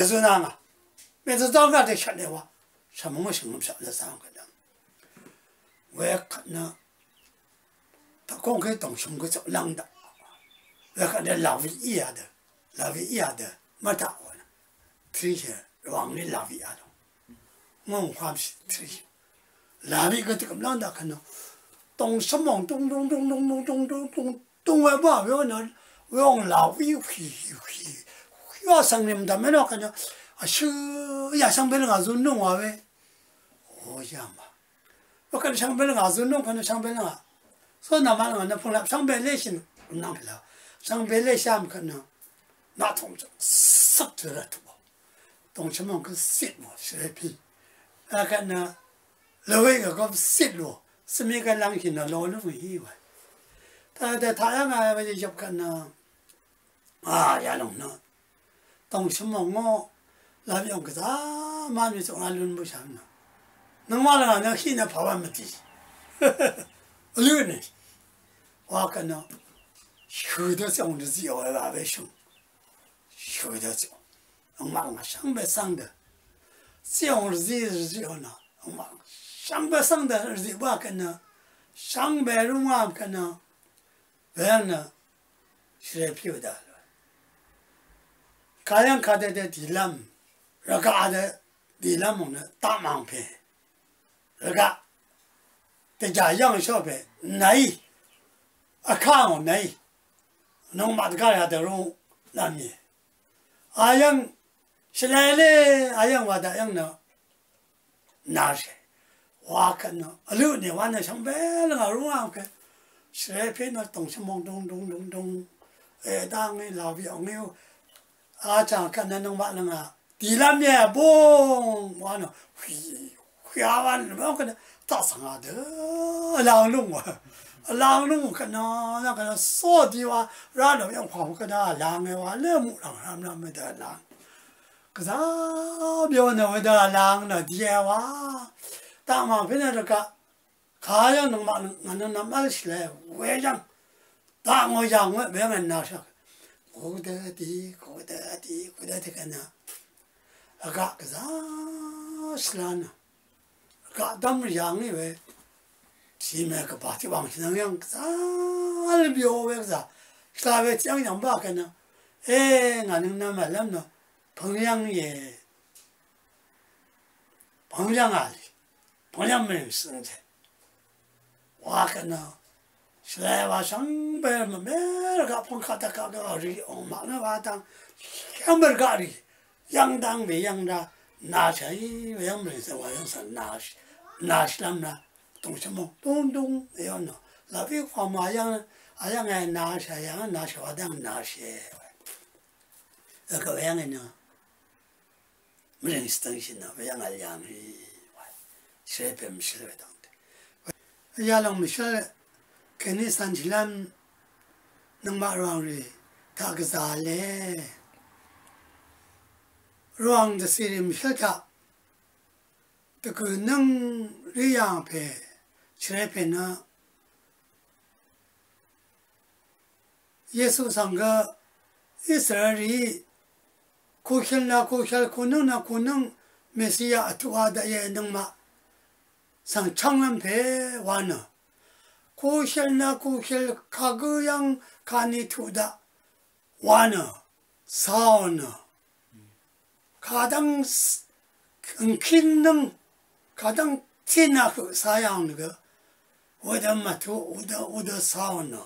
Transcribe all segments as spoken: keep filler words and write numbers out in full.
Zø nà ngà. Mèzø zóng gà dø shvt lè wa. Shvmøng shvngøm shvt lè zàng gø dv̀ng. Wekvt nø. Taq kongke dòngshø̀m gø zøq lv́ng daq. Wekvt nø làwí í yà dø. Làwí í yà dø. Mvtaq wà nø. Tríshì. Rvwàng lí làwí í yà dø. Ngòng hwamshì tríshì. Làwí gø dø gv̀m lv́ng daq kvt nø. Dòngshø̀m mòng dùngdùngdùngdùngdùngdùngdùng. Dungwe bø we nø, we ong làwí hwì, hwì, hwì, wa svng rìm dv̀m we nø kvt nø, vshø, ya shvngbe lvngà zun nung wa we. O, ya ma. Wa kvt shvngbe lvngà zun nung kvt nø shvngbe lvngà. So nvma lvngà nø pung lap shvngbe leshìn, nang la. Shvngbe leshàm kvt nø, nà tong søk tø rvt wa. Dòngshvmòng gø sit mò, shvrepi. Akvt nø, lvwé gø gø sit lò, svmi gø lvngshì nø lò lvng hí wa. Taq dø taq yv́ng a, wa yøp kvt nø, a, yalòng nø. Dòngshvmòng ngò, lvp yòng gvzà, mvn mi zòng a lún bø shvng nø. Nøngmaq lvngà nø hí nø pà wa mvtì. Vlø nø. Wa kvt nø, shø̀ dø zòng dø zí wa wa we shø̀ng. Shø̀ dø zòng. Angmaq ngà shvngbe svng dø. Zíò rvzí rvzíò nø. Angmaq shvngbe svng dø rvzí bǿà kvt nø. Shvngbe rúngwàm kvt nø. Weyv́ng nø. Shvre pí vdà. Kayv́ng kadø dø dìlv́m. Rvgaq dø dìlv́m mòng nø. Daqmàng pè. Rvgaq. Dvjà yv́ng shó pè. Nàí. Vkangò nàí. Nungmaq dvgá yadø rúngv́m íe. Ayv́ng. Shvlele ayv́ng wa daq yv́ng nø. Nashì. Wa kvt nø. Vlø nì wa nø shvngbe lvngà rúngà kvt. Shvre pè nø tòng shvmong dung dung dung dung. E dangí làwí ongí. Achàng kvt nø nøngmaq lvngà. Dìlv́m yè bung. Wa nø. Hwì. Hwì a wa nø. Wa kvt nø. Taq svng a dø. Vlang lung wa. Vlang lung kvt nø. Nø kvt nø. So di wa. Ra nø yv́ng hwà kvt nø. Vlang e wa. Lé muqlàng rvmrvm e dø vlang. Gvzà byo nø wedø vlang nø dìe wa. Daqmà pè nø rvgaq. Kayv́ng nøngmaq nø ngà nø nvmv́l shvle weyv́ng. Daqngò yv̀ng we weyv́ng vnashaq. Kudø dì, kudø dì, kudø dì gvnø. Rvgaq gvzà shvla nø. Gaq dv́m rì yà ngí we. Shì mè gvbà tiq wàng shì nvng yv́ng gvzà lvbì o we gvzà. Shvla we tiq yv́ng yv̀ng bá kènø. E, ngà nøng nvm vlv́m nø. Pvng yv́ng íe. Pvng yv́ng a lì. Pvng yv́ng mèng søng jè. Wa kènø. Shvlē wa shvngbe mvme rvgaq pvngkaq dvkaq gø rì ong maq nø wa dang. Shvngbe rvgaq rì. Yv́ng dang we yv́ng da. Nashì we yv́ng mvlì zø wa yv́ng sa nash. Nashì lv́m na. Dungshì mung. Dung dung. Yv́ng nø. Lvpí hwam wa yv́ng. A yv́ng e nashì yv́ng nashì wa dang nashì. Gø we yv́ng e nø. Mvlø̀ng shvdøngshì nø weyv́ng vl yà ngì wa. Shvre pè mvshǿl we dvngte. Yalòng mvshǿl kèní cv̄nshìlv́m nøngmaq rvwàng rì taq gvzà le. Rvwàng dvcìrì mvshǿl taq dvgø̀ nǿng rí yà pè shvre pè nø Yesu svng gø Israel rìí kuqhøl na kuqhøl, kunǿng na kunǿng, Mesiya vtuq a daqì nøngmaq svng chv́nglv́m pè wa nø. Kuqhøl na kuqhøl kagǿ yv́ng kani tuq daq wa nø. Cāò nø. Kadv́ng s-, ngkíng nǿng, kadv́ng tína høq cā yàng nø gø, wedø mvtuq, wedø, wedø cāò nø,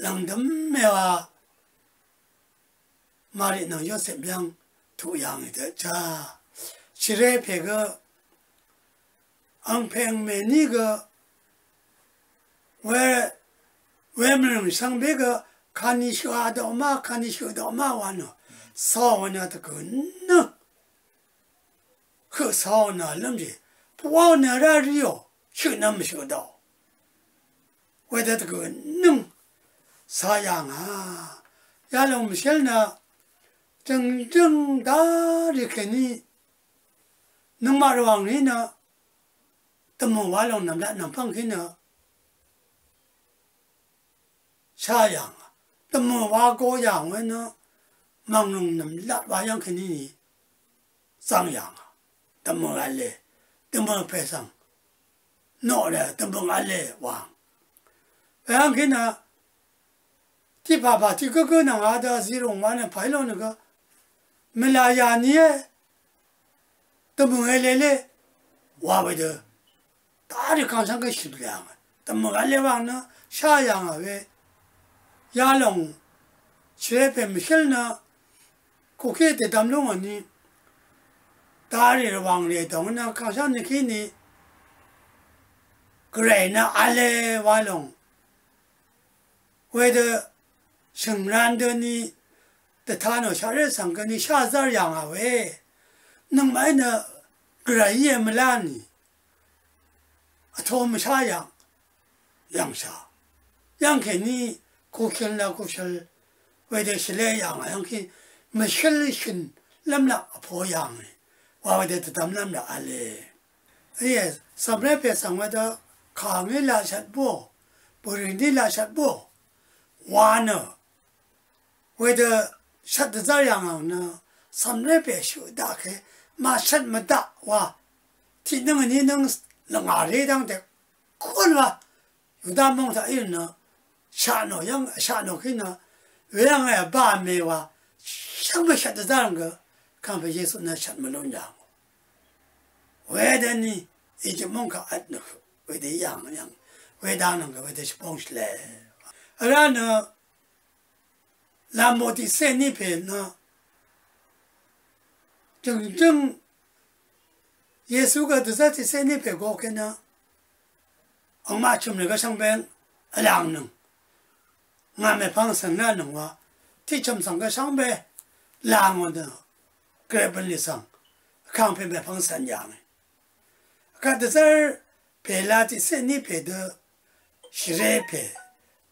lv̀ngdø̀m mèwa, Mari nvng Yosep yv́ng tuq yà ngì dø já, shvrē pè gø, angpè angmèní gø, we, wemrø̀ng shvngbe gø, kani shøq a dø ma, kani shøq dø ma wa nø, cāò nø dvgø̀ nø, høq cāò nø lv́m jì, pvwáò nø rá ríò, shøq nø mvshøq dø. Wedø dvgø̀ nøng, cā yà ngà, yalòng mvshǿl nø, jø̀ngjǿng darì kèní, nøngmaq rvwàng rí nø, dvmø̀ wa lòng nv̀mlat nv̀mpv́ng kí nø, shá yà ngà, dvmø̀ wa go yà ngà we nø, mv̀nglùng nv̀mlat wa yv́ng kèní nì, zv́ng yà ngà. Dvmø̀ v̄le, dvmø̀ pè svng noq rvt dvmø̀ v̄le wàng. Weyv́ng kí nø tiq pàpà tiq gǿgǿ nvng adø zirùng wa nø pàí ló nø gø mvlà yà nìé dvmø̀ v̄le lé wa wedø dárì kangshv́ng gǿ shø̀n yà ngà. Dvmø̀ v̄le wàng nø shá yà ngà we yalòng shvre pè mvshǿl nø kukí dèdvm lúngò ni dárì rvwàng rì dòng nø kangshv́ng nø kí ni gvray nø v̄le wa lòng wedø shø̀ngran dø ni dvta nò shaqré svng gø ni shá zar yà ngà we nøngmaqí nø gvray íe mvlá ni vto mvshá yà yv̀ngshà. Yv́ng kèní kukil nø kushøl wedø shvlé yà ngà yv́ng kí mvshǿl shø̀n lv́mlaq vpo yà ngì wa wedø dvdvm lv́mlaq v̄le. Íe, cv̀mré pè svng wedø kà ngí laqshvt bǿò, bø̀rì ní laqshvt bǿò wa nø wedø shvt dvzv́r yà ngà nø cv̀mré pè shøq daq ke màshvt mvdaq wa tiqnǿng vní nǿng lvngà ré dv́ngte kún wa Yuda móng taq í nø shaq nò yv́ng shaq nò kí nø weyv́ng e ba me wa shvngbe shvt dvzv́r ngø kàngpè Yesu nø shvt mvlún yà ngò. Wedø ni Ejip móng kaq vt nø wedø yàng yàng wedø nø ngø wedø shvbóng shvle. Vrá nø Lambo tiqcé ní pè nø jø̀ngjǿng Yesu gø dvzv́r tiqcé ní pè go ke nø angmaq chø̀m rì gø shvngbe vlàngnøng ngà mèpvng cv̀n ránøng wa tiqchø̀m svng gø shvngbe làngò nø gvray bø̀n lì svng vkàngpè mèpvng cv̀n yàngì. Vkvt dvzv́r pè la tiqcé ní pè dø shvrē pè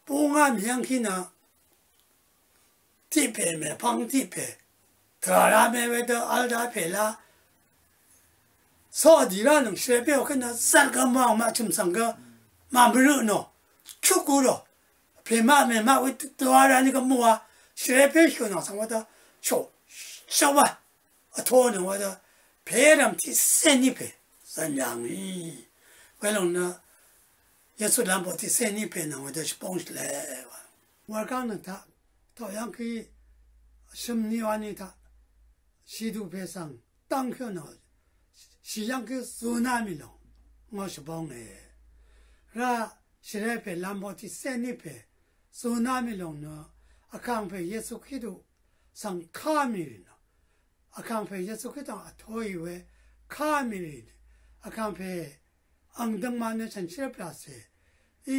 búngá mì yv́ng kí nø tiq pè mèpvng tiq pè tvrà ra me wedø vl da pè la soq dì rá nøng shvrē pè ò kènø zat gø mvwàng maqchø̀m svng gø màmvrø nò chukú rò pè maq mèmaq we dø wa ra ni gø mvwa shvrē pè shø̀ nò svng wedø shò shvwa vtō nøng wedø pè rv̀m tiqcé ní pè zv̀n yà ngì. Welòng nø Yesu lambo tiqcé ní pè nøng wedø shvbóng shvle wa. Wurgáng nøng taq taq yv́ng kí shø̀m ní wa ní taq shìdù pè svng dv́ng kí nø shì yv́ng kí zūná mì lòng ngò shvbóng e. Rá shvrē pè lambo tiqcé ní pè zūná mì lòng nø vkàngpè Yesu Kristu svng ká mì rì nø vkàngpè Yesu Kristu vtōì we ká mì rì nø vkàngpè ang døngman nø shànshér pvlàcè í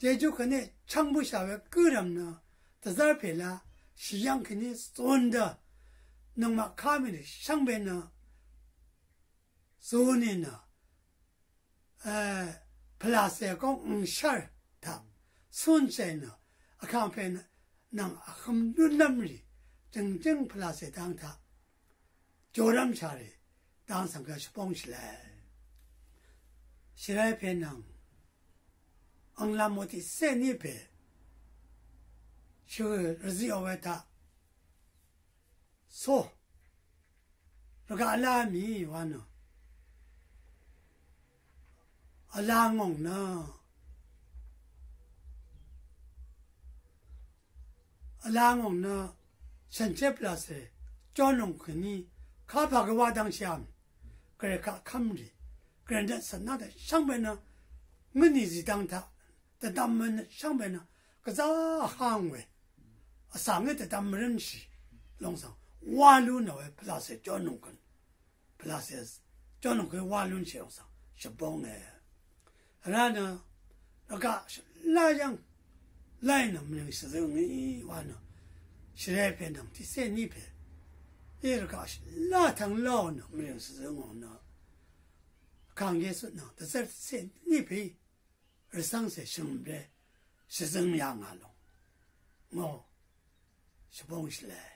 jejú kvní chv́ng bǿshà we gǿrv̀m nø dvzv́r pè la shì yv́ng kèní zūn dø nøngmaq ká mì rì shvngbe nø zūn ì nø pvlàcè góng ngshv́r taq cúnshì nø vkàngpè nvng vhøm lúnlv́m rì jø̀ngjǿng pvlàcè dang taq jorv́mshà rì dang svng gø shvbóng shvle. Shvrē pè nvng ang lambo tiqcé ní pè shø̀ rvziq ò we taq só rvgaq lá mì wa nø vla ngòng nø vla ngòng nø shànshér pvlàcè jórnòng kèní kapà gø wa dv́ngshì àm gvray kaq kv́m rì gvray nøt cv̀n ná dø shvngbe nø ngǿ nìzì dang taq dvdvm mvnøt shvngbe nø gvzá vháng we vsvng í dvdvm mvrǿnshì lòng svng wá lú nò we pvlàcè jórnòng køn pvlàcè jórnòng køn wá lúnshì lòng svng shvbóng e. Vrá nø rvgaq shvlá yv́ng láì nø mvrìng shvzøng í wa nø shvrē pè nvng tiqcé ní pè í rvgaq shvlá tvng ló nø mvrìng shvzøng ò nø vkàng Yesu nvng dvzv́r tiqcé ní pè í rvcv́ngcè shø̀ngbe shvzøng yà ngà lòng ngò shvbóng shvle.